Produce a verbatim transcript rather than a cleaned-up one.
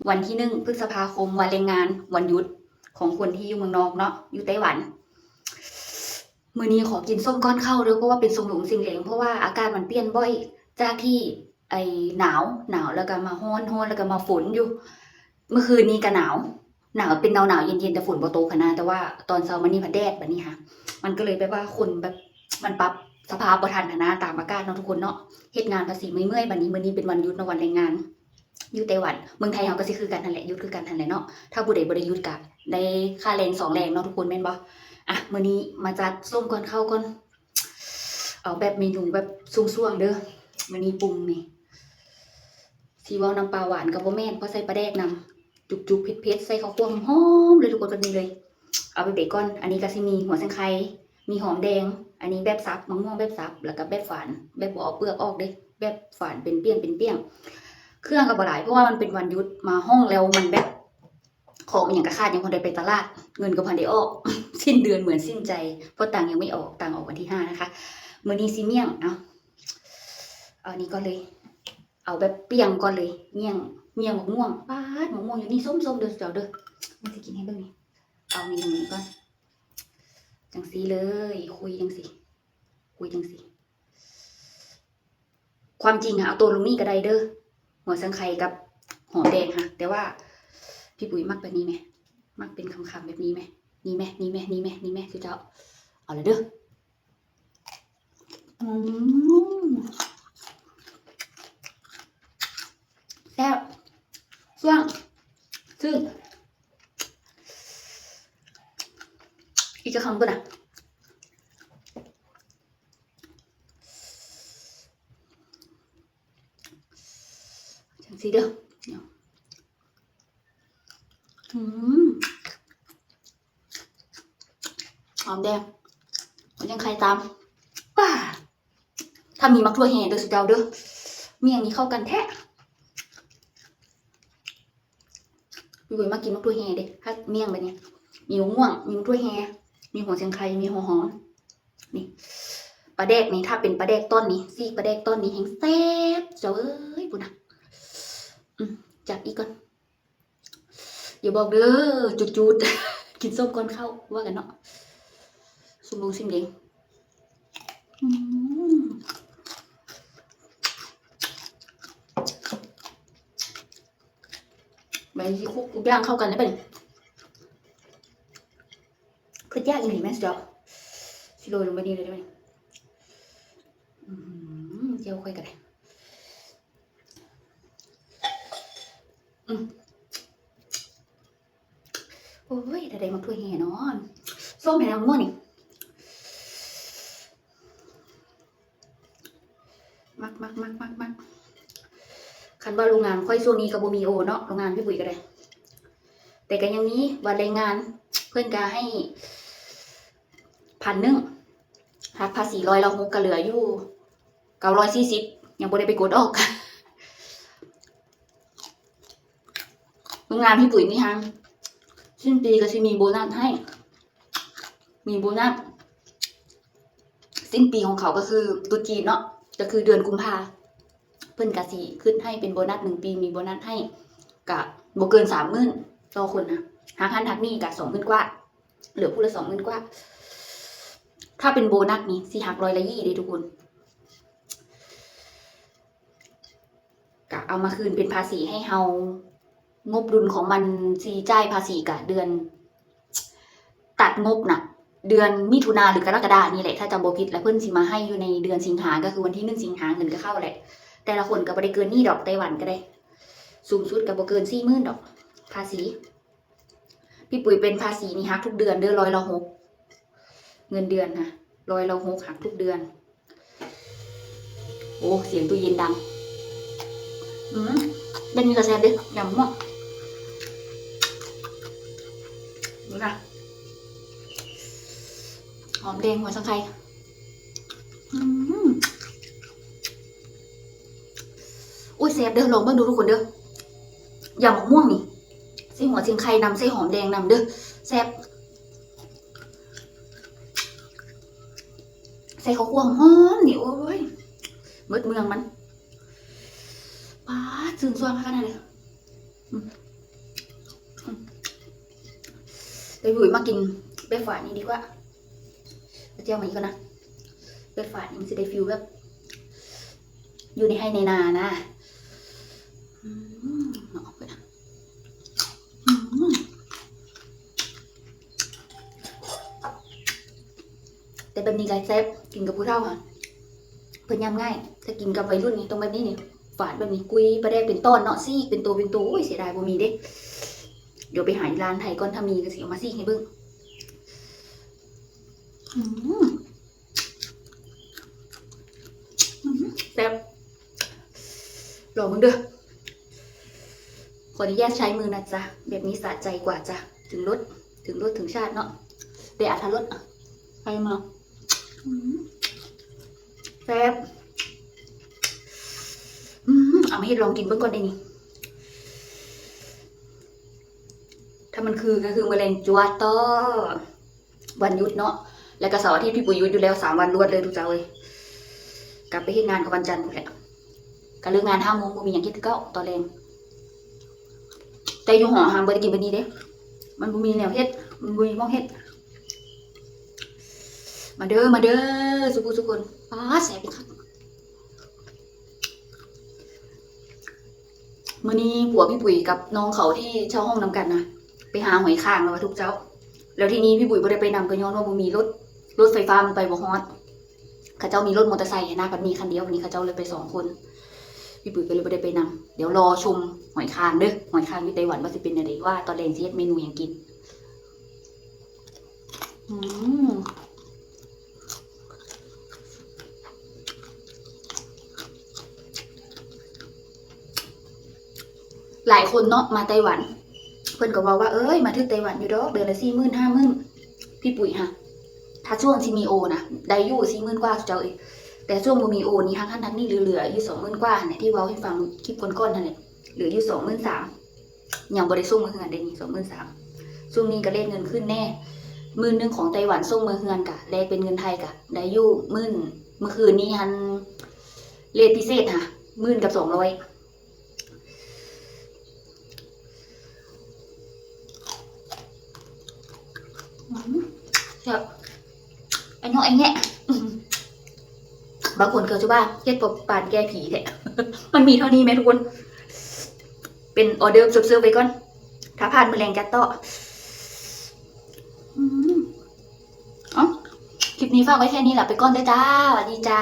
วันที่หนึ่งพฤษภาคม วันแรงงาน วันหยุดของคนที่อยู่เมืองนอกเนาะ อยู่ไต้หวัน มื้อนี้ขอกินส้มก้อนข้าวเด้อ เพราะว่าเป็นสมหลงสิ่งเหลง เพราะว่าอากาศมันเปลี่ยนบ่อย จากที่ไอ้หนาว หนาวแล้วก็มาร้อน ร้อนแล้วก็มาฝนอยู่ เมื่อคืนนี้ก็หนาว หนาวเป็นหนาวๆ เย็นๆ แต่ฝนบ่ตกหั้นนะ แต่ว่าตอนเช้ามานี่พัดแดดบัดนี้ค่ะ มันก็เลยแบบว่าคนแบบ มันปรับสภาพบ่ทันหั้นนะ ตามอากาศเนาะทุกคนเนาะ เฮ็ดงานภาษีเมื่อยๆ บัดนี้ มื้อนี้เป็นวันหยุดเนาะ วันแรงงาน อยู่ไต้หวัน เมืองไทยเฮาก็สิคือกันหั้นแหละ หยุดคือกันหั้นแหละเนาะ ถ้าผู้ใดบ่ได้หยุดก็ได้ค่าแรงสองแรงเนาะทุกคน แม่นบ่ อ่ะ มื้อนี้มาจัดส้มก้อนข้าวก่อน เอาแบบเมนูแบบส่วงๆ เด้อ มื้อนี้ปรุงนี่ สิเว้าน้ำปลาหวานก็บ่แม่น เพราะใส่ปลาแดกนำ จุบๆ เผ็ดๆ ใส่ข้าวคั่วหอมๆ เลยทุกคน แบบนี้เลย เอาไปเบรกก่อน อันนี้ก็สิมีหัวสังไค มีหอมแดง อันนี้แบบสับ มะม่วงแบบสับ แล้วก็แบบฝาน แบบบ่เอาเปลือกออกเด้ แบบฝานเป็นเปี้ยงเป็นเปี้ยง เครื่องก็บ่หลาย เพราะว่ามันเป็นวันหยุด มาห้องแล้วมันแบบ ของอิหยังก็ขาด ยังบ่ได้ไปตลาด เงินก็บ่ทันได้ออก สิ้นเดือนเหมือนสิ้นใจ เพราะตังค์ยังไม่ออก ตังค์ออกวันที่ห้านะคะ มื้อนี้สิเมี่ยง เอ้า เอาอันนี้ก่อนเลย เอาแบบเปี้ยงก่อนเลย เมี่ยง เมี่ยงมะม่วง ป๊าด มะม่วงอยู่นี่ส้มๆ เด้อเจ้าเด้อ มันสิกินให้เบิ่งนี่ เอาเมนูนี้ก่อน จังซี่เลย คุยจังซี่ คุยจังซี่ ความจริงหาเอาตัวลงนี่ก็ได้เด้อ หัวสังไคกับหอมแดงค่ะ แต่ว่าพี่ปุ๋ยมักแบบนี้ไหม มักเป็นคำๆ แบบนี้ไหม นี่ไหม นี่ไหม นี่ไหม นี่ไหม คือเจ้า เอาเลยเด้อ อืม แซ่บ ส่วง ซึ่ง อีกจะคำก็นะ จังซี่เด้อ อืม หอมแดง มันยังไข่ตาม ป้า ถ้ามีมักถั่วแห่เด้อสุดเจ้าเด้อ เมี่ยงนี้เข้ากันแท้ พี่บุ๋ยมากินมักถั่วแห่เด้ ถ้าเมี่ยงแบบนี้ มีมะม่วง มีมักถั่วแห่ มีหัวเชียงไค มีหัวหอม นี่ ปลาแดกนี่ ถ้าเป็นปลาแดกต้นนี้ ซีกปลาแดกต้นนี้แฮงแซ่บ เจ้าเอ้ย พู้นนะ อืม จับอีกก่อน อย่าบอกเด้อ จุดๆ กินส้มก่อนข้าว ว่ากันเนาะ สุกลงซิมเด้ง อืม แบบนี้คลุกทุกอย่างเข้ากันได้ปะเนี่ย คือแยกอีหลีแม่สุดยอด สิโรยลงไปนี่เลยได้ปะเนี่ย อืม เจียวค่อยกันเลย อืม โอ้ย แต่ได้มาถ้วยแห่นอน ส้มแห่นางม่วงนี่ มัก มัก มัก มัก มัก คันว่าโรงงานข้อยช่วงนี้ก็บ่มีโอเนาะ โรงงานพี่ปุ๋ยก็ได้ แต่ก็ยังมีวันแรงงาน เพิ่นก็ให้พันหนึ่ง หักภาษีร้อยละหก ก็เหลืออยู่เก้าร้อยสี่สิบ ยังบ่ได้ไปกดออก โรงงานพี่ปุ๋ยมีฮัง สิ้นปีก็สิมีโบนัสให้ มีโบนัส สิ้นปีของเขาก็คือตรุษจีนเนาะ ก็คือเดือนกุมภา เพิ่นก็สิขึ้นให้เป็นโบนัสหนึ่งปี มีโบนัสให้ ก็บ่เกินสามหมื่นต่อคนนะ หักหั้นหักนี่ก็สองหมื่นกว่า เหลือผู้ละสองหมื่นกว่า ถ้าเป็นโบนัสนี่สิหักร้อยละยี่เด้ทุกคน ก็เอามาคืนเป็นภาษีให้เฮา งบดุลของมันสิจ่ายภาษีกะเดือน ตัดงบน่ะ เดือนมิถุนาหรือกรกฎานี่แหละ ถ้าจำบ่ผิด แล้วเพิ่นสิมาให้อยู่ในเดือนสิงหา ก็คือวันที่หนึ่งสิงหาเงินก็เข้าแหละ แต่ละคนก็บ่ได้เกินนี่ดอก ไต้หวันก็ได้ สูงสุดก็บ่เกินสี่หมื่นดอก ภาษี พี่ปุ๋ยเป็นภาษีนี่หักทุกเดือนเด้อ ร้อยละหก เงินเดือนนะ ร้อยละหก หักทุกเดือน โอ้ เสียงตู้เย็นดัง อืม แบบนี้ก็แซ่บเด้ ยำม่วง ดูนะ หอมแดงหัวสังไค อืม โอ้ย แซ่บเด้อ ลองเบิ่งดูทุกคนเด้อ ยำม่วงนี่ ใส่หัวสิงไคนำ ใส่หอมแดงนำเด้อ แซ่บ ใส่ข้าวคั่วหอมนี่ โอ้ย หมดเมืองมัน ป๊าด ซื่นซ่วงขนาดเลย อืม แต่พี่อุ๋ยมากินแบบฝาดนี่ดีกว่า เอาแจ่วมาอีกก่อนนะ แบบฝาดนี่มันสิได้ฟีลแบบ อยู่ในไฮ่ในนานะ อืมเนาะ อืม แต่แบบนี้ก็แซ่บ กินกับผู้เฒ่าค่ะ เพิ่นยำง่าย ถ้ากินกับวัยรุ่นนี่ต้องแบบนี้นี่ ฝาดแบบนี้ กุยปลาแดกเป็นตอนเนาะ ซีกเป็นตัวเป็นตัว โอ้ย เสียดายบ่มีเด้ เดี๋ยวไปหาอีร้านไทยก่อน ถ้ามีก็สิเอามาซีกให้เบิ่ง อืม อืม แซ่บ ลองเบิ่งเด้อ ขออนุญาตใช้มือนะจ๊ะ แบบนี้สะใจกว่าจ้ะ ถึงรส ถึงรสถึงชาติเนาะ ได้อรรถรสอ่ะ ไปมา อืม แซ่บ อืม เอามาเฮ็ดลองกินเบิ่งก่อนได้นี่ ถ้ามันคือก็คือมื้อแลงจวดต่อ วันหยุดเนาะ แล้วก็เสาร์อาทิตย์พี่ปุ๋ยหยุดอยู่แล้วสามวันรวดเลยทุกเจ้าเอ้ย กลับไปเฮ็ดงานกับวันจันทร์พู้นแหละ ก็เลิกงานห้าโมง บ่มีหยังเฮ็ดคือเก่าตอนแลง แต่อยู่หอห้ามบ่ได้กินแบบนี้เด้ มันบ่มีแนวเฮ็ด มันบ่มีหม่องเฮ็ด มาเด้อ มาเด้อ สุผู้สุคน ป๊าด แซ่บอีกคัก มื้อนี้ผัวพี่ปุ๋ยกับน้องเขาที่เช่าห้องนำกันนะ ไปหาหอยข่างแล้วว่าทุกเจ้า แล้วทีนี้พี่ปุ๋ยบ่ได้ไปนำก็ย้อนว่าบ่มีรถ รถไฟฟ้ามันไปบ่ฮอด เขาเจ้ามีรถมอเตอร์ไซค์นะ พัดมีคันเดียว วันนี้เขาเจ้าเลยไปสองคน พี่ปุ๋ยก็เลยบ่ได้ไปนำ เดี๋ยวรอชมหอยข่างเด้อ หอยข่างอยู่ไต้หวันว่าสิเป็นจั่งใด ว่าตอนแลงสิเฮ็ดเมนูหยังกิน อืม หลายคนเนาะมาไต้หวัน เพิ่นก็เว้าว่า เอ้ย มาถึงไต้หวันอยู่ดอก เดือนละสี่หมื่นห้าหมื่น พี่ปุ๋ยฮะ ถ้าช่วงที่มีโอนะ ได้อยู่สี่หมื่นกว่าเจ้าเอ้ย แต่ช่วงบ่มีโอนี่ หักหั้นหักนี่เหลือๆอยู่สองหมื่นกว่าหั่นแหละ ที่เว้าให้ฟังคลิปก่อนๆนั่นแหละ เหลืออยู่สองหมื่นสาม ยังบ่ได้ส่งมาเฮือนได้นี่ สองหมื่นสาม ช่วงนี้ก็เลทเงินขึ้นแน่ หมื่นหนึ่งของไต้หวันส่งมาเฮือนกะ แลกเป็นเงินไทยกะ ได้อยู่หมื่น เมื่อคืนนี้หั้น เลทพิเศษฮะ หมื่นกับสองร้อย อืม แซ่บ อันเนาะ อันเนี้ย อืม บางคนเขาจะว่าเฮ็ดปอบปานแก้ผีแท้ มันมีเท่านี้ไหมทุกคน เป็นออเดิร์ฟเซิร์ฟๆไปก่อน ถ้าผ่านมื้อแลงจัดต่อ อืม เอ้า คลิปนี้ฝากไว้แค่นี้แหละ ไปก่อนเด้อจ้า สวัสดีจ้า